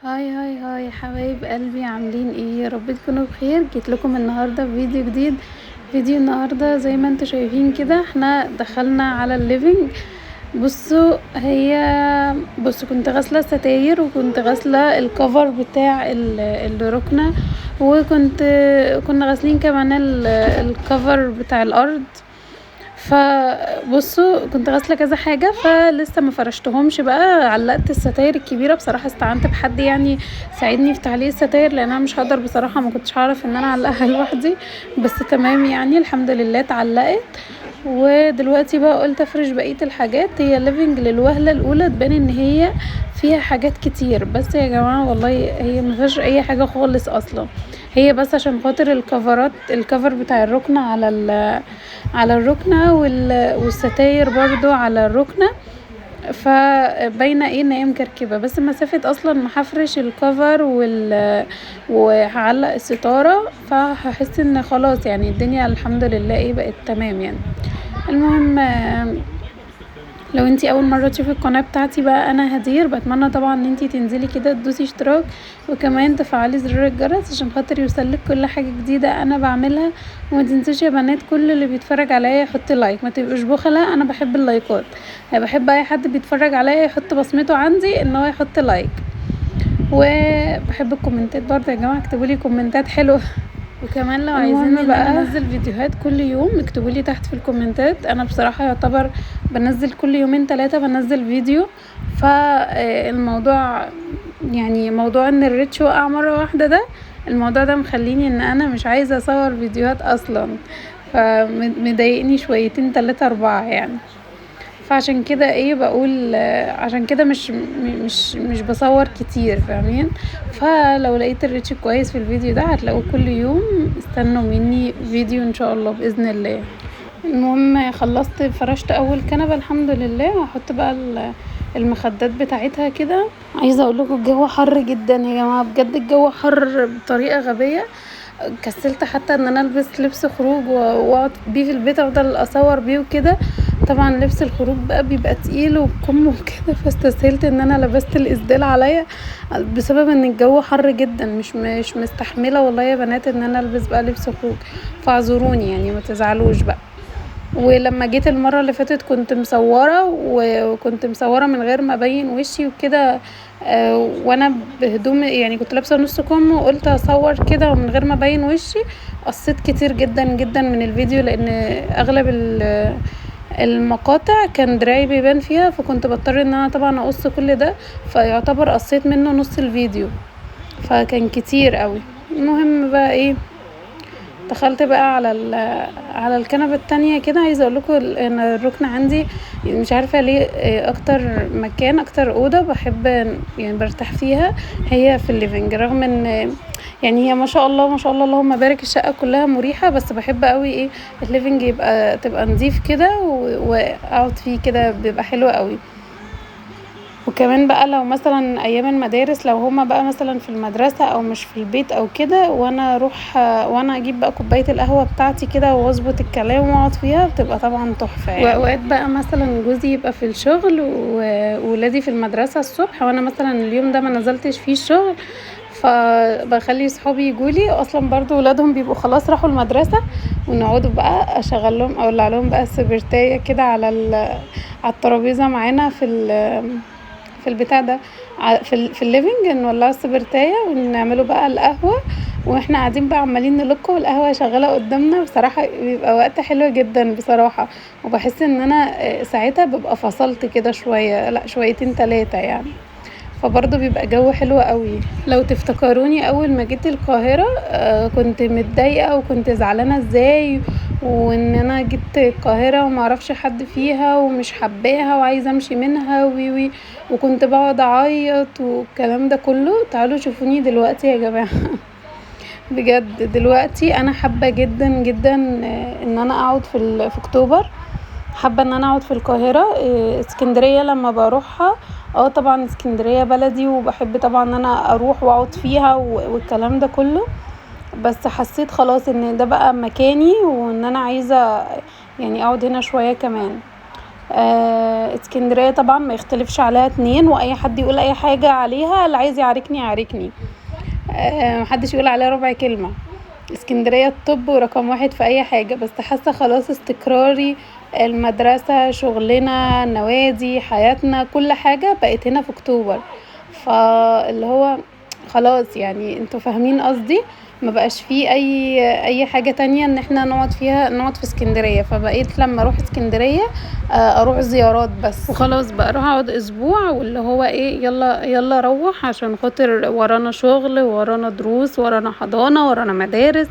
hi hi hi حبايب قلبي، عاملين ايه؟ يا رب تكونوا بخير. جيت لكم النهارده بفيديو جديد. فيديو النهارده زي ما انتم شايفين كده احنا دخلنا على ال living. بصوا بصوا كنت غاسله الستاير وكنت غاسله ال cover بتاع الركنه، وكنت كنا غاسلين كمان ال cover بتاع الارض. فبصوا كنت غاسله كذا حاجة فلسه ما فرشتهمش بقى. علقت الستاير الكبيرة، بصراحة استعنت بحد يعني ساعدني في تعليق الستاير لان انا مش هقدر بصراحة، ما كنتش هعرف ان انا اعلقها لوحدي، بس تمام يعني الحمد لله اتعلقت. ودلوقتي بقى قلت افرش بقية الحاجات. هي living للوهلة الاولى تبان ان هي فيها حاجات كتير، بس يا جماعة والله هي ما فيهاش اي حاجة خالص اصلا. هي بس عشان خاطر الكفرات، ال cover بتاع الركنه على الركنه والستاير برضو على الركنه، فباينه ايه ان هي مكركبه. بس مسافة اصلا ما هفرش ال cover وهعلق الستارة، فهحس ان خلاص يعني الدنيا الحمد لله ايه بقت تمام يعني. المهم لو انتي اول مرة تشوفي القناة بتاعتي بقى، انا هدير، بتمنى طبعا ان انتي تنزلي كده تدوسي اشتراك وكمان تفعلي زرار الجرس عشان خاطر يوصلك كل حاجة جديدة انا بعملها. وما تنسوش يا بنات كل اللي بيتفرج عليا يحط like، ما تبقوش بخلة، انا بحب اللايكات، انا بحب اي حد بيتفرج عليا يحط بصمته عندي ان هو يحط like. وبحب الكومنتات برضه يا جماعة، اكتبوا لي كومنتات حلوة. وكمان لو عايزين المهم بقى بقى انزل فيديوهات كل يوم اكتبوا لي تحت في الكومنتات. انا بصراحة يعتبر بنزل كل يومين 3 بنزل فيديو، فالموضوع يعني موضوع ان ال reach وقع مرة واحدة ده، الموضوع ده مخليني ان انا مش عايزه اصور فيديوهات اصلا، فمضايقني شويتين 3 4 يعني. فعشان كده ايه بقول، عشان كده مش بصور كتير، فاهمين؟ فلو لقيت ال reach كويس في الفيديو ده هتلاقوه كل يوم، استنوا مني فيديو ان شاء الله باذن الله. المهم خلصت فرشت اول كنبة الحمد لله، هحط بقى المخدات بتاعتها كده. عايزه اقول لكم الجو حر جدا يا جماعة، بجد الجو حر بطريقة غبية. كسلت حتى ان انا البس لبس خروج واقعد بيه في البيت افضل اصور بيه وكده. طبعا لبس الخروج بقى بيبقى تقيل وبكم وكده، فاستسهلت ان انا لبست الاسدال عليا بسبب ان الجو حر جدا، مش مستحمله والله يا بنات ان انا البس بقى لبس خروج، فاعذروني يعني ما تزعلوش بقى. ولما جيت المرة اللي فاتت كنت مصوره، وكنت مصوره من غير ما ابين وشي وكده، وانا بهدوم يعني كنت لابسه نص كم وقلت اصور كده ومن غير ما ابين وشي. قصيت كتير جدا جدا من الفيديو لان اغلب المقاطع كان دراعي بيبان فيها، فكنت بضطر ان انا طبعا اقص كل ده، فيعتبر قصيت منه نص الفيديو، فكان كتير قوي. المهم بقى ايه، دخلت بقى على الكنبة التانية كده. عايزه اقول لكم ان الركن عندي مش عارفه ليه اكتر مكان، اكتر اوضة بحب يعني برتاح فيها هي في ال living، رغم ان يعني هي ما شاء الله ما شاء الله اللهم بارك الشقة كلها مريحه، بس بحب قوي ايه ال living تبقى نظيف كده واقعد فيه كده، بيبقى حلو قوي. وكمان بقى لو مثلا ايام المدارس، لو هما بقى مثلا في المدرسة او مش في البيت او كده، وانا اروح وانا اجيب بقى كوباية القهوة بتاعتي كده واظبط الكلام واقعد فيها، بتبقى طبعا تحفة يعني. واوقات بقى مثلا جوزي يبقى في الشغل وولادي في المدرسة الصبح، وانا مثلا اليوم ده ما نزلتش فيه الشغل، فبخلي صحابي يجولي، اصلا برضو ولادهم بيبقوا خلاص راحوا المدرسة، ونقعدوا بقى اشغل لهم اولع لهم بقى السبرتايه كده على الترابيزة معانا في البتاع ده، في ال living، نولعوا السبرتايه ونعملوا بقى القهوة، واحنا قاعدين بقى عمالين نلك والقهوة شغالة قدامنا. بصراحة بيبقى وقت حلو جدا بصراحة، وبحس ان انا ساعتها ببقى فصلت كده شوية، لا شويتين 3 يعني، فبرضه بيبقى جو حلو قوي. لو تفتكروني اول ما جيت القاهرة، كنت متضايقة وكنت زعلانة ازاي، وان انا جيت القاهرة وما اعرفش حد فيها ومش حباها وعايزه امشي منها وي وي، وكنت بقعد اعيط والكلام ده كله. تعالوا شوفوني دلوقتي يا جماعة، بجد دلوقتي انا حابة جدا جدا ان انا اقعد في اكتوبر، حابة ان انا اقعد في القاهرة. اسكندرية لما بروحها، طبعا اسكندرية بلدي وبحب طبعا ان انا اروح واقعد فيها والكلام ده كله، بس حسيت خلاص ان ده بقى مكاني وان انا عايزه اقعد هنا شوية كمان. اسكندرية طبعا ما يختلفش عليها اتنين، واي حد يقول اي حاجة عليها، اللي عايز يعاركني يعاركني، محدش يقول عليها ربع كلمة. اسكندرية التوب ورقم واحد في اي حاجة، بس حاسة خلاص استقراري المدرسة شغلنا النوادي حياتنا كل حاجة بقت هنا في اكتوبر، ف اللي هو خلاص يعني انتوا فاهمين قصدي، مبقاش فيه اي حاجة تانية ان احنا نقعد فيها، نقعد في اسكندرية. فبقيت لما اروح اسكندرية اروح زيارات بس وخلاص بقى، اروح اقعد اسبوع واللي هو ايه يلا يلا روح، عشان خاطر ورانا شغل ورانا دروس ورانا حضانة ورانا مدارس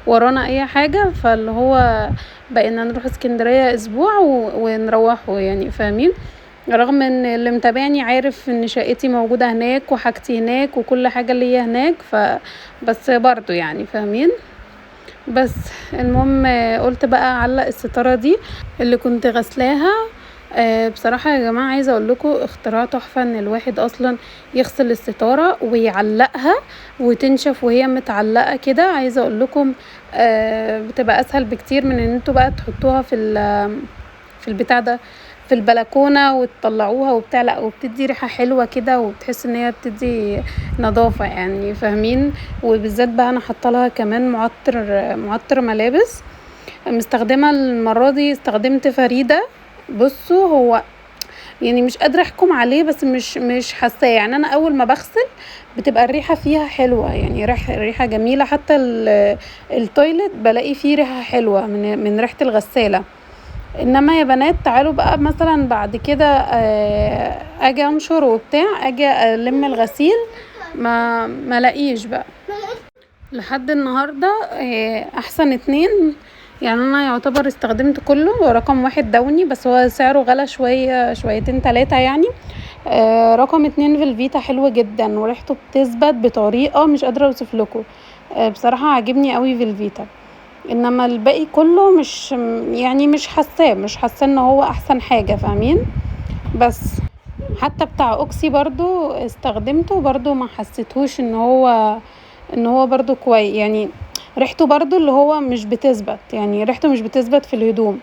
ورانا اي حاجة. فاللي هو بقينا نروح اسكندرية اسبوع ونروحوا يعني، فاهمين؟ رغم ان اللي متابعني عارف ان شقتي موجودة هناك وحاجتي هناك وكل حاجة ليا هناك، بس برضو يعني فاهمين. بس المهم قلت بقى اعلق الستارة دي اللي كنت غسلاها. بصراحة يا جماعة عايزة اقول لكم اختراع تحفة، ان الواحد اصلا يغسل الستارة ويعلقها وتنشف وهي متعلقة كده. عايزة اقول لكم، بتبقى اسهل بكتير من ان انتوا بقى تحطوها في البتاع ده في البلكونة وتطلعوها وبتاع، لا وبتدي ريحة حلوة كده وبتحس ان هي بتدي نظافة يعني، فاهمين؟ وبالذات بقى انا حاطه لها كمان معطر ملابس. مستخدمة المرة دي استخدمت فريدة. بصوا هو يعني مش قادرة احكم عليه، بس مش حاساه يعني. انا اول ما بغسل بتبقى الريحة فيها حلوة يعني، ريحة جميلة. حتى التويلت بلاقي فيه ريحة حلوة من ريحة الغسالة. انما يا بنات تعالوا بقى مثلا بعد كده، اجي انشر وبتاع، اجي الم الغسيل ما لاقيش بقى لحد النهارده. احسن اتنين يعني، انا يعتبر استخدمت كله. رقم 1 داوني، بس هو سعره غلى شويه، شويتين تلاتة يعني. رقم 2 فيلفيتا حلو جدا وريحته بتثبت بطريقه مش قادره اوصف لكم. بصراحه عاجبني قوي فيلفيتا. انما الباقي كله مش يعني مش حاساه، مش حاساه ان هو احسن حاجه، فاهمين؟ بس حتى بتاع اوكسي برضو استخدمته، برضو ما حسيتهوش ان هو برضو كويس يعني، ريحته برضو اللي هو مش بتثبت يعني، ريحته مش بتثبت في الهدوم.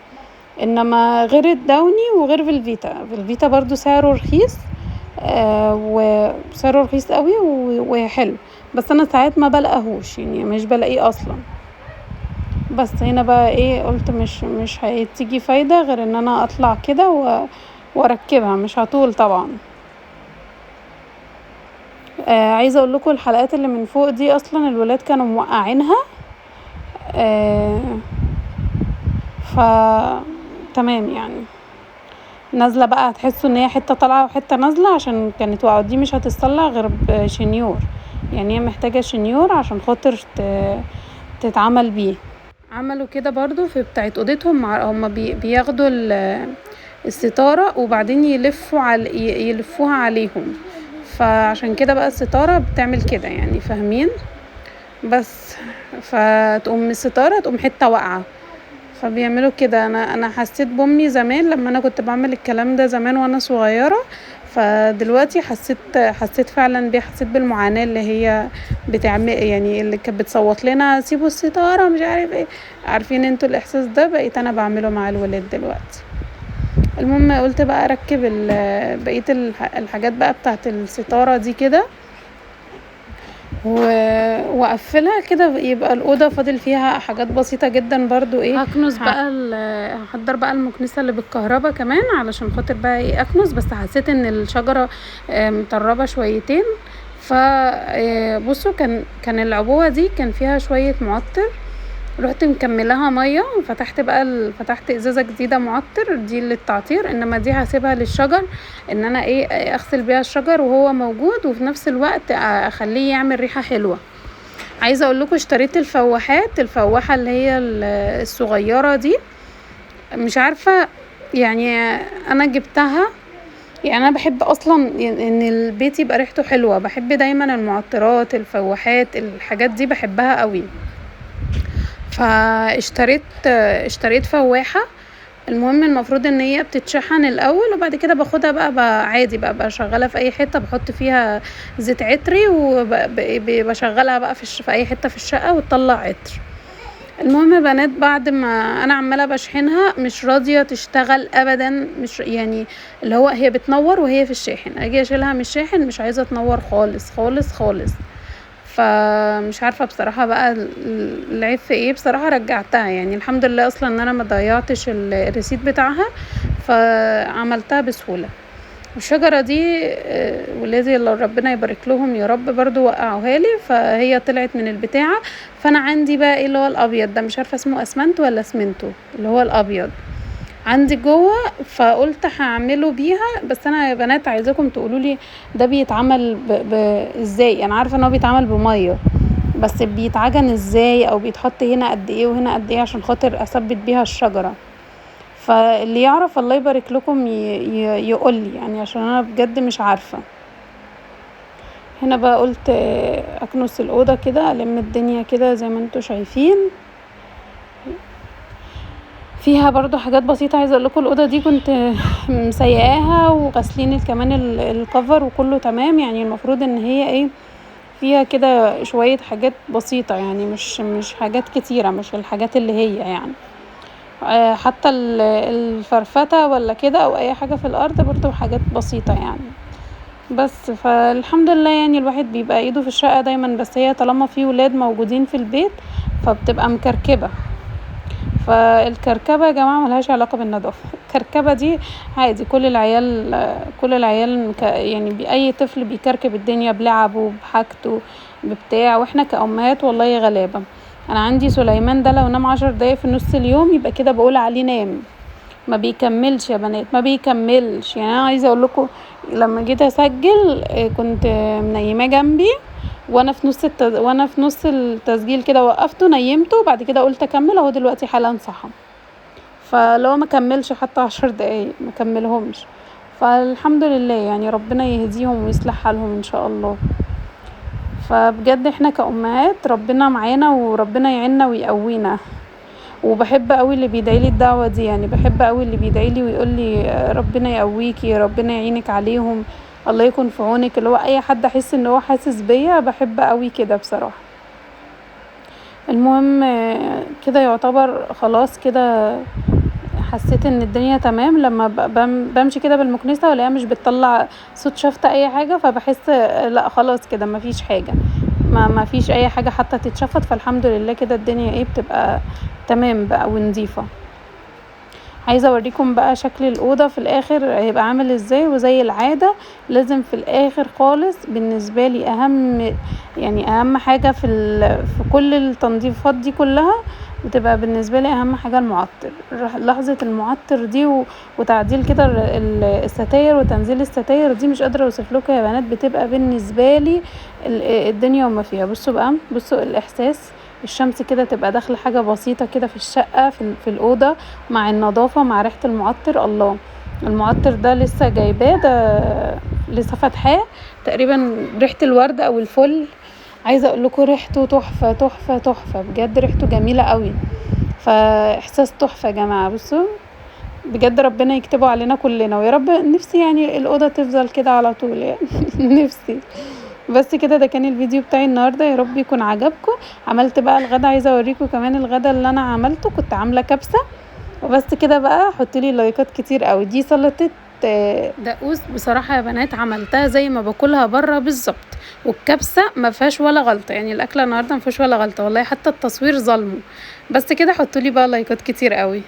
انما غير الداوني وغير فيلفيتا، فيلفيتا برضو سعره رخيص، وسعره رخيص قوي وحلو، بس انا ساعات ما بلاقيهوش يعني، مش بلاقيه اصلا. بس هنا بقى ايه، قلت مش هتيجي فايدة غير ان انا اطلع كده واركبها، مش هطول طبعا. عايزه اقول لكم الحلقات اللي من فوق دي اصلا الولاد كانوا موقعينها، ف تمام يعني. نازله بقى هتحسوا ان هي حته طالعه وحته نازله عشان كانت واقعه. دي مش هتتصلح غير بشنيور يعني، هي محتاجه شنيور عشان خاطر تتعمل بيه. عملوا كده برضو في بتاعه اوضتهم، هما بياخدوا الستاره وبعدين يلفوها عليهم، فعشان كده بقى الستاره بتعمل كده يعني، فاهمين؟ بس فتقوم الستاره تقوم حته واقعه، فبيعملوا كده. انا حسيت بامي زمان لما انا كنت بعمل الكلام ده زمان وانا صغيره، فدلوقتي حسيت فعلا بيه، حسيت بالمعاناه اللي هي بتعمل يعني، اللي كانت بتصوت لنا سيبوا الستاره مش عارف ايه، عارفين انتوا الاحساس ده؟ بقيت انا بعمله مع الولاد دلوقتي. المهم قلت بقى اركب بقيه الحاجات بقى بتاعت الستاره دي كده واقفلها كده، يبقى الاوضه فاضل فيها حاجات بسيطه جدا برضو. ايه هكنس بقى هحضر بقى المكنسه اللي بالكهرباء كمان علشان خاطر بقى ايه اكنس. بس حسيت ان الشجره، مطربه شويتين، ف، بصوا كان العبوه دي كان فيها شويه معطر، رحت مكملاها ميه وفتحت بقى فتحت ازازه جديده معطر دي للتعطير، انما دي هسيبها للشجر ان انا ايه اغسل بيها الشجر وهو موجود، وفي نفس الوقت اخليه يعمل ريحه حلوه. عايزه اقول لكم اشتريت الفواحات، الفواحه اللي هي الصغيره دي، مش عارفه يعني انا جبتها، يعني انا بحب اصلا ان البيت يبقى ريحته حلوه، بحب دايما المعطرات الفواحات الحاجات دي بحبها قوي. اشتريت فواحه. المهم المفروض ان هي بتتشحن الاول وبعد كده باخدها بقى عادي بقى بشغلها في اي حته، بحط فيها زيت عطري وبشغلها بقى في اي حته في الشقه وتطلع عطر. المهم يا بنات بعد ما انا عماله بشحنها مش راضية تشتغل ابدا، مش يعني اللي هو هي بتنور وهي في الشاحن، اجي اشيلها من الشاحن مش عايزه تنور خالص خالص خالص. فمش عارفه بصراحة بقى العيب في ايه بصراحة. رجعتها يعني الحمد لله اصلا ان انا ما ضيعتش ال receipt بتاعها، فعملتها بسهولة. والشجرة دي ولادي اللي ربنا يبارك لهم يا رب برضو وقعوها لي، فهي طلعت من البتاعه. فانا عندي بقى ايه اللي هو الابيض ده، مش عارفه اسمه اسمنت ولا اسمنتو، اللي هو الابيض عندي جوه، فقلت هعمله بيها. بس انا يا بنات عايزاكم تقولوا لي ده بيتعمل ازاي. انا عارفه ان هو بيتعمل بميه، بس بيتعجن ازاي او بيتحط هنا قد ايه وهنا قد ايه عشان خاطر اثبت بيها الشجرة. فاللي يعرف الله يبارك لكم يقول لي يعني، عشان انا بجد مش عارفه. هنا بقى قلت اكنس الاوضة كده، الم الدنيا كده زي ما انتم شايفين. فيها برضو حاجات بسيطة عايزه اقول لكم. الاوضة دي كنت مسيقاها وغاسلين كمان الكفر وكله تمام، يعني المفروض ان هي ايه فيها كده شوية حاجات بسيطة، يعني مش حاجات كتيرة، مش الحاجات اللي هي يعني حتى الفرفته ولا كده او اي حاجة في الارض برضو حاجات بسيطة يعني. بس فالحمد لله يعني الواحد بيبقى ايده في الشقة دايما، بس هي طالما في ولاد موجودين في البيت فبتبقى مكركبه. فالكركبه يا جماعة ملهاش علاقة بالنظافة، الكركبه دي عادي كل العيال يعني اي طفل بيكركب الدنيا بلعبه بحاجته ببتاع، واحنا كأمهات والله غلابة. انا عندي سليمان ده لو نام 10 دقايق في نص اليوم يبقى كده بقول عليه نام، ما بيكملش يا بنات، ما بيكملش. يعني انا عايزه اقول لكم لما جيت اسجل كنت منيماه جنبي وانا في نص التسجيل كده وقفته نيمته، وبعد كده قلت اكمل، اهو دلوقتي حالا صحى. فلو ما كملش حتى 10 دقايق ما كملهمش. فالحمد لله يعني ربنا يهديهم ويصلح حالهم ان شاء الله. فبجد احنا كأمهات ربنا معانا وربنا يعيننا ويقوينا. وبحب قوي اللي بيدعي لي الدعوة دي، يعني بحب قوي اللي بيدعي لي ويقول لي ربنا يقويكي، ربنا يعينك عليهم، الله يكون في عونك، اللي هو اي حد احس ان هو حاسس بيا بحب قوي كده بصراحة. المهم كده يعتبر خلاص كده حسيت ان الدنيا تمام. لما بمشي كده بالمكنسه ولا مش بتطلع صوت شفط اي حاجة، فبحس لا خلاص كده مفيش حاجة، ما فيش اي حاجة حتى تتشفط. فالحمد لله كده الدنيا ايه بتبقى تمام بقى ونظيفه. عايزه اوريكم بقى شكل الاوضة في الاخر هيبقى عامل ازاي. وزي العادة لازم في الاخر خالص بالنسبة لي اهم، يعني اهم حاجة في كل التنظيفات دي كلها بتبقى بالنسبة لي اهم حاجة المعطر. لحظة المعطر دي وتعديل كده الستاير وتنزيل الستاير دي مش قادرة اوصف لكم يا بنات، بتبقى بالنسبة لي الدنيا وما فيها. بصوا بقى، بصوا الاحساس، الشمس كده تبقى داخله حاجة بسيطة كده في الشقة في الاوضة مع النظافة مع ريحه المعطر. الله، المعطر ده لسه جايباه، ده لسه فاتحاه تقريبا، ريحه الورد او الفل. عايزه اقول لكم ريحته تحفة تحفة تحفة بجد، ريحته جميلة قوي، فاحساس تحفة يا جماعة. بصوا بجد ربنا يكتبه علينا كلنا، ويا رب نفسي يعني الاوضة تفضل كده على طول يعني نفسي. بس كده ده كان الفيديو بتاعي النهارده، يا رب يكون عجبكم. عملت بقى الغدا، عايزه اوريكم كمان الغدا اللي انا عملته، كنت عامله كبسة. وبس كده بقى، حطوا لي لايكات كتير قوي. دي سلطة دقوس بصراحة يا بنات عملتها زي ما باكلها بره بالظبط، والكبسه ما فيهاش ولا غلطه، يعني الاكلة النهارده ما فيهاش ولا غلطه والله، حتى التصوير ظلمه. بس كده حطوا لي بقى لايكات كتير قوي.